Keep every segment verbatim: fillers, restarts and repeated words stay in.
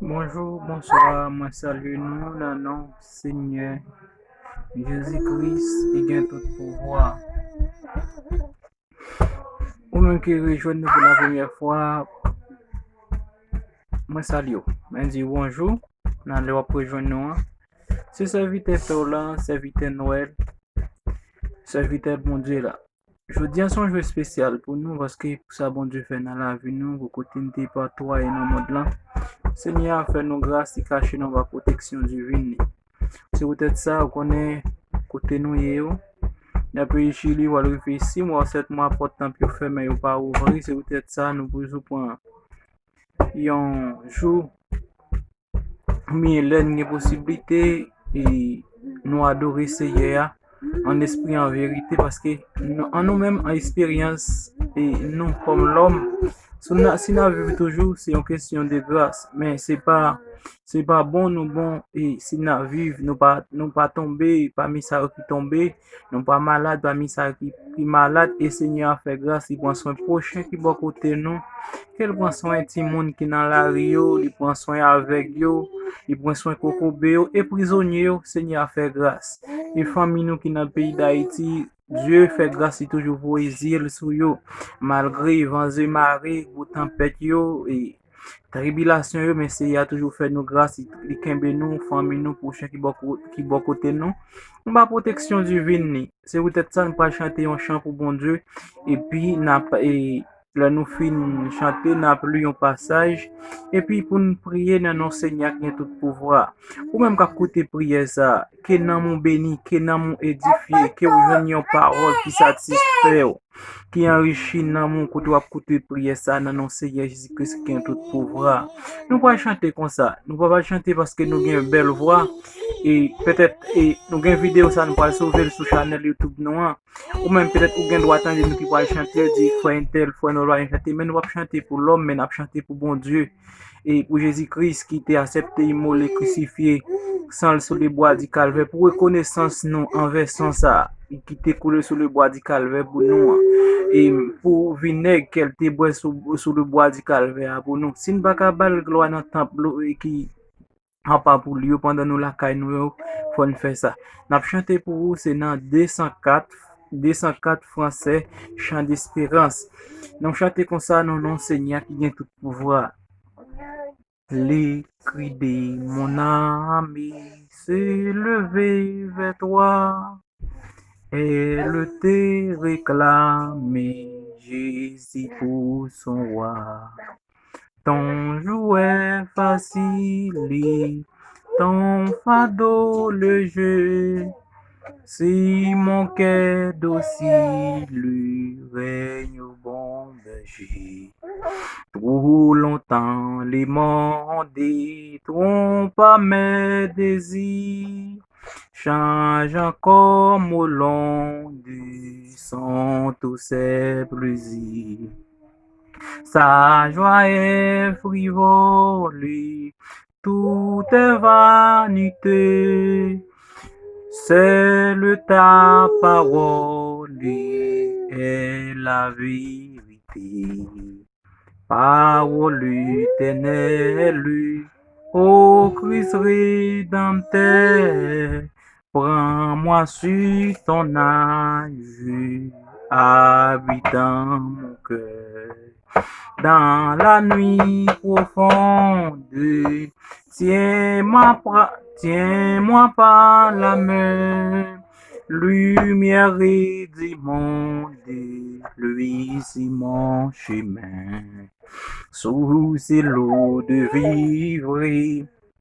Bonjou, bonswa, mwen salye nou nan non Senyè Jezi Kris ki gen tout pouvwa. Ou menm ki rejwenn nou pou la premyè fwa, mwen salye w. Mwen di w bonjou nan lè w ap rejwenn nou an. Se sèvitè pè w la, sèvitè Nwèl, sèvitè Bondye la. Jodi a se yon jou espesyal pou nou, paske pou sa Bondye fè nan lavi nou, pou kote n te patwaye nan mond lan, Senyè a fè nou gras, li kache nou anba pwoteksyon divin li. Se poutèt sa, ou konnen kote nou ye yo, nan peyi Chili, w al rive sis mwa, sèt mwa, pòt tanp yo fèmen, yo pa ouvri. Se poutèt sa, nou toujou pran yon jou, men lè n gen posiblite, e nou adore Seyè a an espri, an verite, paske nou, an nou menm, an esperyans, e nou kòm lòm, si n a, si n a viv toujou, se yon kesyon de gras, men se pa, se pa bon nou bon, e si n a viv, nou pa, nou pa tonbe pami sa yo ki tonbe, nou pa malad pami sa ki, ki malad, e Senyè a fè gras, li pran swen pwochen ki bò kote nou, ke l pran swen timoun ki nan lari yo, li pran swen avèg yo, li pran swen kokobe yo, e prizonye yo, Senyè a fè gras. E fanmi nou ki nan peyi Dayiti, Dye fè gras, li toujou voye zye l sou yo, malgre van, ze mare, gwo tanpèt yo, e tribilasyon yo, men Seyè a toujou fè nou gras, li, li kenbe nou, fanmi nou, pwochen ki bò ko-, ki bò kote nou, anba pwoteksyon divin li. Se poutèt sa, nou pral chante yon chan pou Bondye, epi n ap, e, lè nou fin chante, n ap li yon pasaj, epi pou n priye nan non Senyè a ki gen tout pouvwa. Ou menm k ap koute priyè sa a, ke nanm ou beni, ke nanm ou edifye, ke w jwenn yon pawòl ki satisfè w, ki anrichi nanm ou kote w ap koute priyè sa a nan non Senyè Jezi Kris ki gen tout pouvwa. Nou pral chante konsa. Nou pa pral chante paske nou gen bèl vwa. E petèt, e nou gen videyo sa, nou pral sove l sou chanèl YouTube nou an. Ou menm, petèt, ou gen dwa tande nou ki pral chante, di frè entèl, frè Nolwa chante, men nou p ap chante pou lòm, men n ap chante pou Bondye. E pou Jezi Kris ki te aksepte imole, krisifye, san l sou lebwa di Kalvè, pou rekonesans nou anvè san sa a ki te koule sou lebwa di Kalvè pou nou an, e pou vinèg ke l te bwè sou, sou lebwa di Kalvè a pou nou. Si n pa ka ba l glwa nan tanp lo-, e ki apa pou li yo pandan nou lakay nou yo, fò n fè sa. N ap chante pou ou, se nan de san kat, de san kat fransè, Chan desperans. Nou chante konsa nan non Senyè a ki gen tout pouvwa. Les cris de mon âme se lever vers toi. Elle te réclame, Jésus pour son roi. Ton joug est facile, ton fardeau léger. Si mon cœur docile lui règne au bon berger. Trop longtemps le monde trompa mes désirs. Change encore mon long du sang tous ses plaisirs. Sa joie est frivole, tout est vanité. Seule ta parole est la vérité. Parole éternelle, ô Christ rédempteur, prends-moi sur ton aile, habite dans mon cœur. Dans la nuit profonde, tiens-moi pra-, tiens-moi par la main. Lumière du monde, luis sur mon chemin. Source et l'eau de vivre,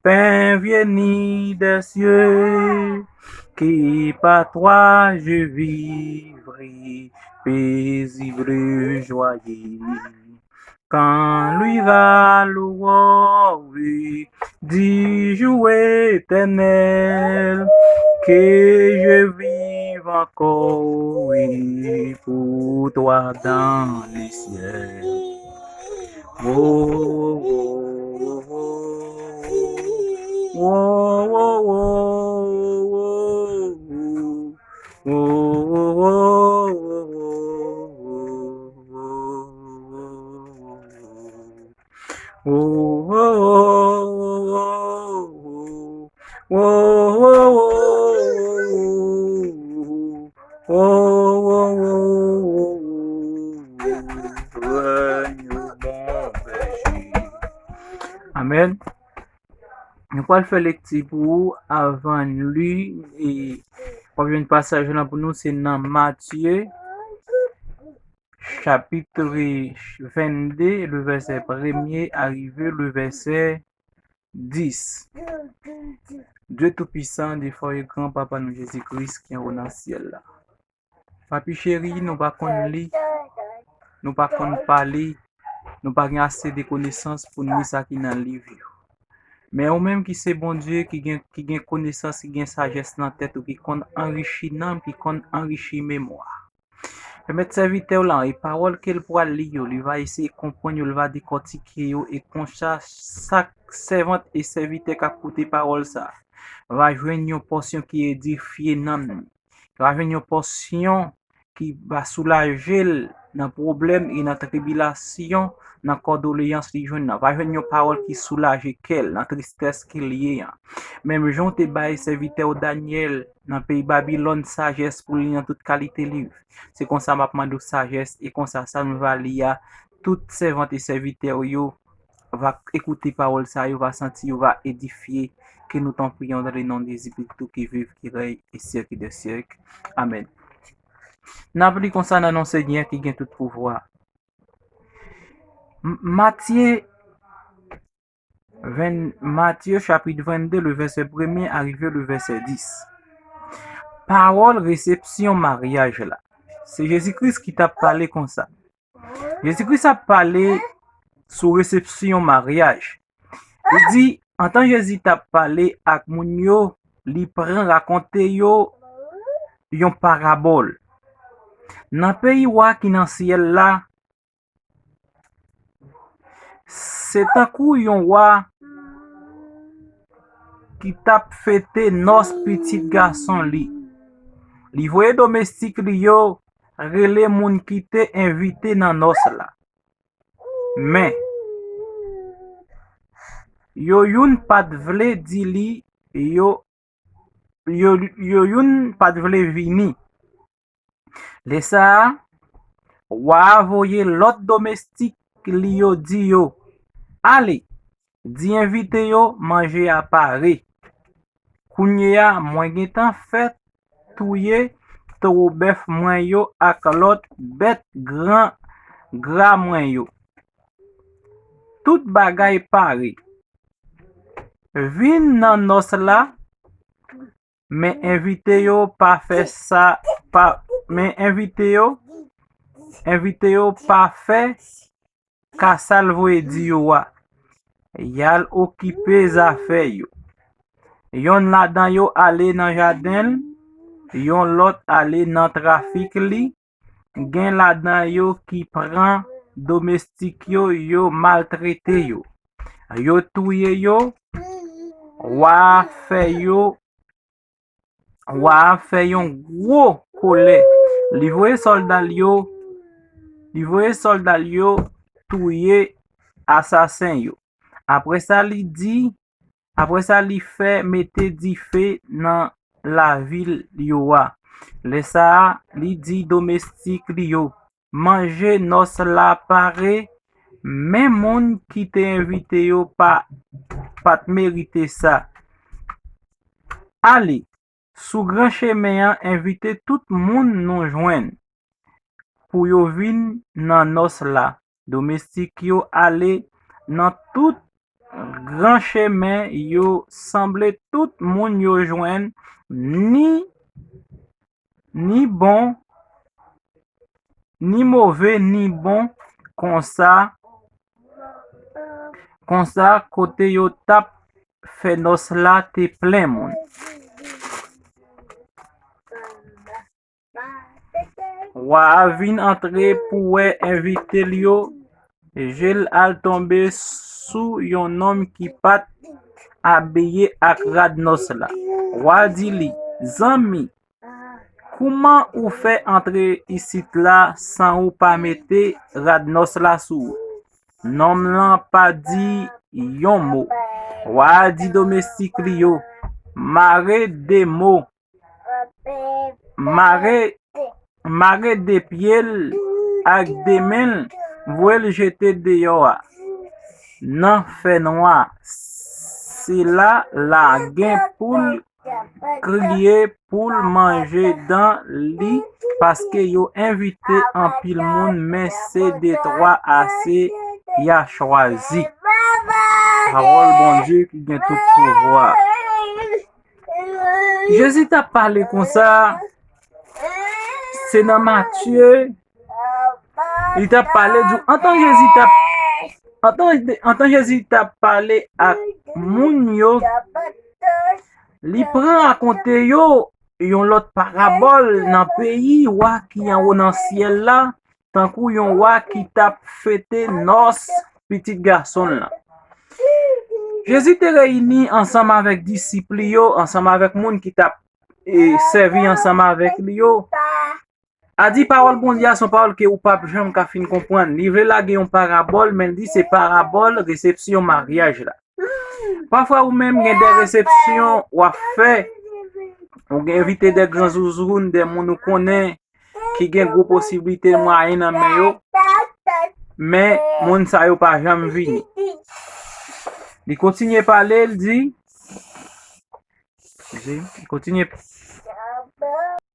pain venu des cieux, que par toi je vivrai, paisible, joyeux. Quand luira l'aurore du jour éternel, que je vive encore, oui, pour toi dans les ciels. Oh, oh, oh, oh, oh. Oh, oh, oh, oh, oh, oh. Amèn. Nou pral fè lekti pou ou avan n li, e w ap jwenn pasaj lan pou nou, se nan Matye, chapit vennde, le vèsè premye a rive le vèsè dis. Dieu Tout-Puissant, Dieu fort et grand, Papa nou Jezi Kris ki anwo nan syèl la. Papi cheri, nou pa konn li, nou pa konn pale, nou pa gen ase de konesans pou n li sa ki nan liv yo. Men ou menm ki se Bondye, ki gen, ki gen konesans, ki gen sajès nan tèt ou, ki konn anrichi nanm, ki konn anrichi memwa. Pèmèt sèvitè w la, e pawòl ke l pral li yo, li va eseye konprann yo, li va dekòtike yo, e konsa, sak sèvant e sèvitè k ap koute pawòl sa a va jwenn yon pòsyon ki edifye nanm li. Li va jwenn yon pòsyon ki va soulaje l nan pwoblèm e nan tribilasyon, nan kòdoleyans li jwenn nan. Va jwenn yon pawòl ki soulaje kè l nan tristès ke l ye an. Menm jan w te bay sèvitè w Danyèl nan peyi Babilòn sajès pou l li nan tout kalite liv, se konsa m ap mande w sajès, e konsa sa nou va li a, tout sèvant e sèvitè w yo va ekoute pawòl sa yo, va santi yo va edifye. Ke nou t'en prions dans le nom de Jésus Christ qui vit, qui règne au siècle des siècles. Amèn. N ap li konsa nan non Senyè ki gen tout pouvwa. M- Matye ven- Matye chapit vennde, le vèsè premye a rive le vèsè dis. Pawòl resepsyon maryaj la. Se Jezi Kris ki t ap pale konsa. Jezi Kris ap pale sou resepsyon maryaj. Li di, antan Jezi t ap pale ak moun yo, li pran rakonte yo yon parabòl. Nan peyi wa ki nan syèl la, se tankou yon wa ki t ap fete nòs pitit gason li. Li voye domestik li yo rele moun ki te envite nan nòs la. Men, yo youn pa t vle di li, yo, yo, yo youn pa t vle vini. Lè sa a, wa a voye lòt domestik li yo di yo, ale, di envite yo manje a pare. Kounye a, mwen gentan fè touye towo bèf mwen yo ak lòt bèt gran gra mwen yo. Tout bagay pare. Vin nan nòs la, men envite yo pa fè sa, pa, men envite yo, envite yo pa fè ka sa l voye di yo a. Y al okipe zafè yo. Yonn ladan yo ale nan jaden l, yon lòt ale nan trafik li, gen ladan yo ki pran domestik yo, yo maltrete yo. Yo touye yo, wa a fè yo, wa a fè yon gwo kolè. Li voye sòlda l yo, li voye sòlda l yo touye asasen yo. Apre sa, li di, apre sa, li fè mete dife nan lavil yo a. Lè sa a, li di domestik li yo, manje nòs la pare, men moun ki te envite yo pa, pa t merite sa. Ale, sou gran chemen an, envite tout moun nou jwenn pou yo vin nan nòs la. Domestik yo ale nan tout gran chemen, yo sanble tout moun yo jwenn, ni, ni bon, ni move, ni bon, konsa, konsa kote yo t ap fè nòs la te plen moun. Wa a vin antre pou wè envite l yo, je l al tonbe sou yon nonm ki pa t abiye ak rad nòs la. Wa a di li, zanmi, kouman ou fè antre isit la san ou pa mete rad nòs la sou ou? Nonm lan pa di yon mo. Wa a di domestik li yo, mare de mo, mare, mare de pye l ak de men l, voye l jete deyò a. nan fènwa. Sila la gen pou l kriye, pou l manje dan li, paske yo envite anpil moun, men se detwa ase y a chwazi. Pawòl Bondye ki gen tout pouvwa. Jezi t ap pale konsa, se nan Matye, li t ap pale di, antan Jezi t ap, antan, antan Jezi t ap pale ak moun yo, li pran rakonte yo yon lòt parabòl nan peyi wa ki anwo nan syèl la, tankou yon wa ki t ap fete nòs pitit gason l lan. Jezi te reyini ansanm avèk disip li yo, ansanm avèk moun ki t ap e, sèvi ansanm avèk li yo. A di pawòl Bondye a se yon pawòl ke ou p ap janm ka fin konprann. Li vle lage yon parabòl, men li se parabòl resepsyon maryaj la. Pafwa ou menm gen de resepsyon w ap fè, ou gen envite de gran zouzoun, de moun ou konnen ki gen gwo posiblite mwayen nan men yo, men moun sa yo pa janm vini. Li kontinye pale, l di, li kontinye